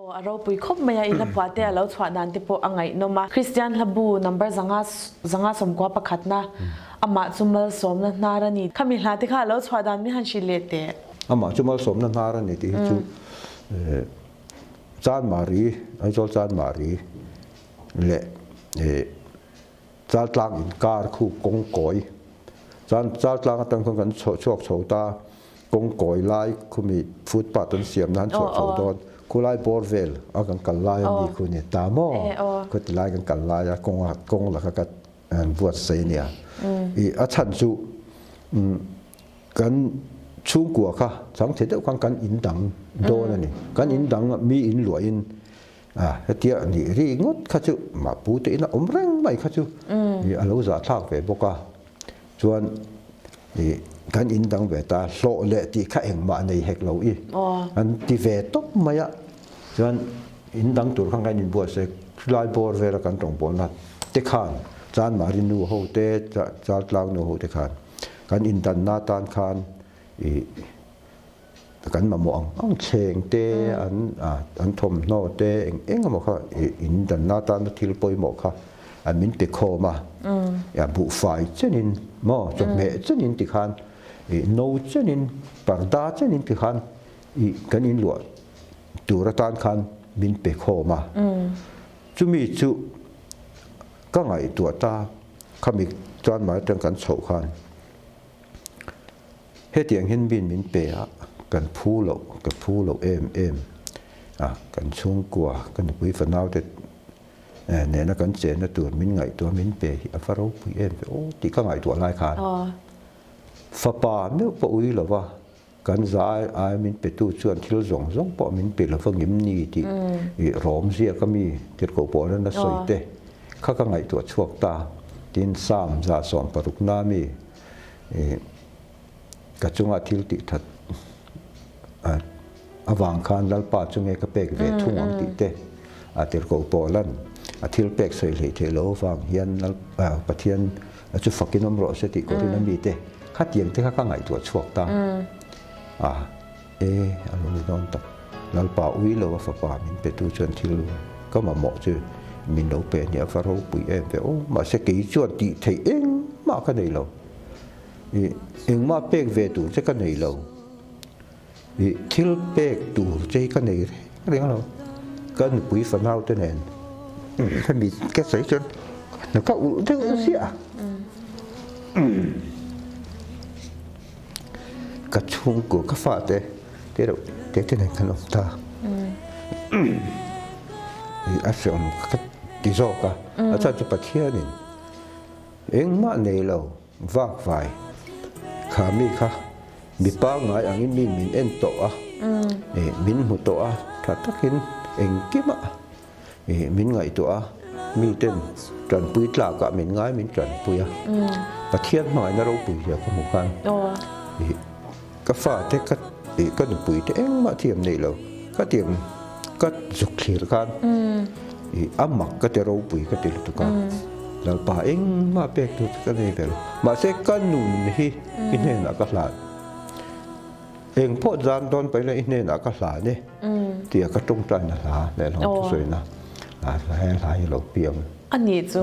Aw, a ropui khawp mai a, i hlaphuah te a lo chhuah dan te pawh a ngaihnawm a. Kristian hlabu number 591 pakhatna, Amah chu malsawmna hnar a ni. Khami hla te kha a lo chhuah dan min han hrilh leh teh. Amah chu malsawmna hnar a ni tih hi chu Chanmari, Aizawl Chanmari leh Chaltlang inkar khu kawng kawi chuan Chaltlang atang khan kan chhuah chhuak chho ta kawng kawi lai khumi footpath an siam na an chhuah chho dawn khulai bawr vel a kan kal lai a mi khu ni ta maw khuti lai kan kal lai a kawng a kawng laka ka an buatsaih a nia i a chhan chu kan chhungkua kha chang thei deuh khan kan in dang dawn a ni kan in dang mi in luah in A, hetia nih ri ngawt kha chu mah pu te ina awm reng mai kha chu i a lo zah thlak ve bawk a. Chuan i kan in dang ve ta hlawh leh tih kha engmah nei hek lo i an ti ve tawp mai a. Chuan in dang tur khan kan inbuatsaih lai bawr vela kan tawngpawlna te khan Chanmari nu ho te Chaltlang nu ho te khan kan indanna tan khan i Kan mamawh ang ang thleng te, an an thawmhnaw te eng eng emaw kha in danna atana thil pawimawh kha an min pe khawm a, buhfai chenin maw chawhmeh chenin tikhan ih no chenin parda chenin tikhan ih kan inluah tur atan khan min pe khawm a. Chumi chu ka ngaihtuah ta khami chuan mai atang kan chhoh khan. Hetiang hian min min pe a, kan phu loh, ka phu loh em em a, kan chhungkua, ka nupui fanaute nena kan chenna tur min ngaihtuah min pe hi a va ropui em ve aw tih ka ngaihtuah lai khan fapa meuh pawh ui lova kan za ai ai min petu chuan thil zawng zawng pawh min pe lova ngim ni tih i rawm ziak a mi tirhkoh pawh nana sawi te kha ka ngaihtuah chhuak ta tin Psalm 160 na mi Ka chunga thil tih that avang khan Lalpa chu nge ka pek ve thung ang tih te a tirhkoh Paulan a thil pek sawi hleih theih loh avang hian Pathian chu fakin awm rawh se tih Korin a mite khatiang te kha ka ngaihtuah chhuak ta a, e a lo ni dawn tak. Lalpa ui lo a fapa min petu chuan thil ka mamawh chu min lo pe a nia va ropui em ve aw mahse kei chuan tih theih engmah ka nei lo. I engmah pek ve tur che ka nei lo. I thil pek tur che hi ka nei reng reng lo. Ka nupui fanau te nen hemi ka sawi chuan ka ulh deuh ziah a. Ka chhungkua ka fate te reuh te te nen kan awm ta. I a hreawm ka ti zawk a. A chhan chu Pathianin engmah nei lo. Vak vai kha mi kha mi pangngai angin mi min en tawh a, min hmu tawh a, tha takin engkimah min ngaihtuah a, miten tanpui tlakah min ngai min tanpui a, Pathian hmangaihna ropui zia ka hmu khan ka fate ka ka nupui te engmah thiam neih lo ka tiang ka zuk thlir khan a mak ka ti ropui ka ti lutuk a, Lalpa engmah pek tur chu ka nei ve lo. Mahse ka nun hi i hnenah ka hlan. Eng pawh zan dawn paihna i hnenah ka hlan e tia ka tawngtaina hla leh hlawm thusawiina hla he hla hi a lo piang a nih chu.